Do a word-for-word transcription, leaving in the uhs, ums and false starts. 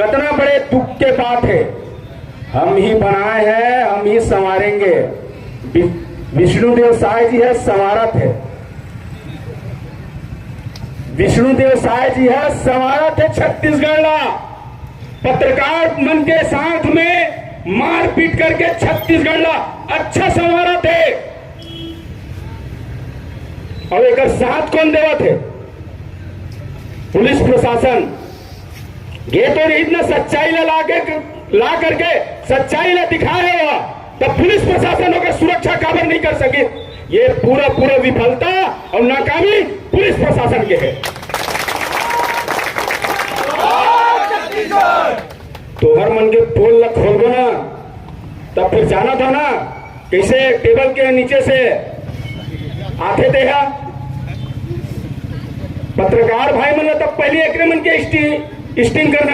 कतना बड़े दुख के बात हे। हम ही बनाए हैं, हम ही संवारेंगे। वि-, विष्णुदेव साय जी ह संवारत हे। विष्णुदेव साय जी ह संवारत हे छत्तीसगढ़ ला। पत्रकार मन के साथ में मारपीट करके छत्तीसगढ़ ला अच्छा संवारत हे। अउ एकर साथ कोन देवत हे? पुलिस प्रशासन। ये तो रहित ना, सच्चाई ला लाके, ला करके सच्चाई ला दिखाए हो, तब पुलिस प्रशासन ओकर सुरक्षा काबर नहीं कर सके? ये पूरा पूरा विफलता अउ नाकामी पुलिस प्रशासन के हे। तोहर मन के पोल ला खोलबो ना, तब फिर जानत हो ना, कैसे टेबल के नीचे से आथे तेहा। पत्रकार भाई मन ला तब पहले एकरे मन के स्टी-, स्टिंग करना